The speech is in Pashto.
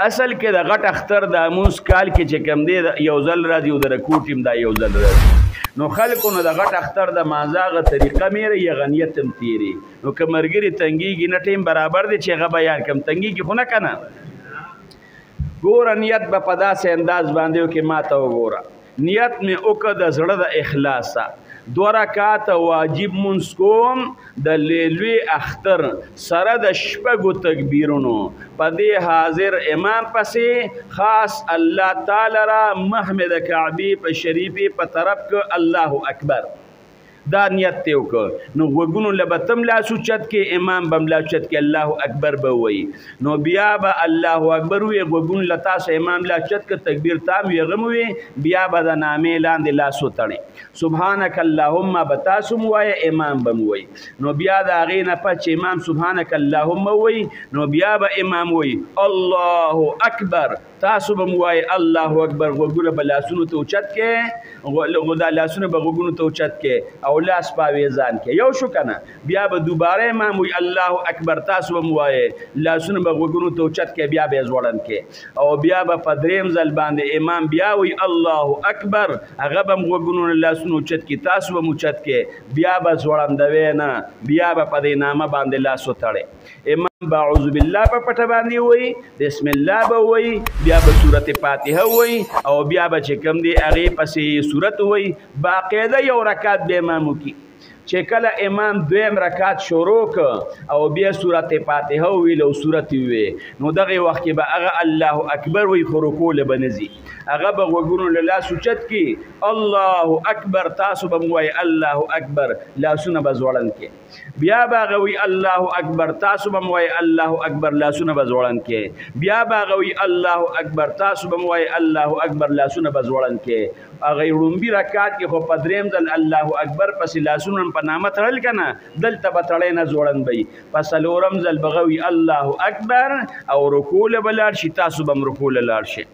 اصل کې د غټ اختر د مونځ کال کې چې کوم دی یو ځل راځي او د رکوع ټیم دا یو ځل راځي. نو خلکو نو د غټ اختر د مانځه هغه طریقه میره یې غنیت هم تېري. نو که ملګري تنګېږي نه، ټیم برابر دی چې هغه بیان کړم، تنګېږي خو نه که نه. ګوره نیت به په داسې انداز باندې وکړې، ما ته وګوره، نیت مې وکړه د زړه د اخلاصه، 2 رکعاته واجب مونځ کوم د لوی اختر سره د 6 تکبیرونو په دې حاضر امام پسې خاص الله تعالی را مخ مې د کعبې په شریفې په طرف که الله اکبر، دا نیت ته وکړ. نو غوږونو له به تم لاس اوچت کې، امام به هم لاس اوچت کې، الله اکبر به ووایي. نو بیا به الله اکبر ووایي، غوږونو له تاسو امام لاس اوچت که تکبیر تام وي، هغه هم ووایي، بیا به د نامې لاندې لاس وتړي، سبحانک اللهم به تاسو هم ووایئ، امام به هم ووایي. نو بیا د هغې نه پس چې امام سبحانک اللهم ووایي، نو بیا به امام ووایي الله اکبر، تاسو به هم ووایئ الله اکبر، غوږونه به لاسونو ته اوچت کې، دا لاسونه به غوږونو ته اوچت کې او لاس په آویزان کې یو شو که نه. بیا به دوباره امام وایي الله اکبر، تاسو به هم ووایئ، لاسونه به غوږونو ته اوچت کې، بیا به یې ځوړند کې، او بیا به په دریم ځل باندې امام بیا وایي الله اکبر، هغه به هم غوږونو نه لاسونه اوچت کې، تاسو به هم اوچت کې، بیا به ځوړندوی نه، بیا به په دې نامه باندې لاس وتړی. امام به اعوذ بالله په پټه باندې وایي، بسم الله به وایي، بیا به سورت فاتحه وایي، او بیا به چې کوم دی هغې پسې سورت وایي. باقاعده یو رکعت به امام وکړي. چې کله امام دویم رکعت شروع که او بیا سورت فاتحه وویل او سورت وویل، نو دغې وخت کې به هغه الله اکبر وایي، خو رکوع له به نه ځي، هغه به غوږونو له لاس اوچت کړي، الله اکبر، تاسو به هم ووایئ الله اکبر، لاسونه به ځوړند کړي. بیا به هغه وایي الله اکبر، تاسو به هم ووایئ الله اکبر، لاسونه به ځوړند کړي. بیا به هغه وایي الله اکبر، تاسو به هم ووایئ الله اکبر، لاسونه به ځوړند کړي. هغه ړومبي رکعت کې خو په دریم ځل الله اکبر پسې لاسونه په نامه تړل که نه، دلته به تړی نه ځوړند به وي. په څلورم ځل به هغه وایي الله اکبر او رکوع له به لاړ شي، تاسو به هم رکوع له لاړ شئ.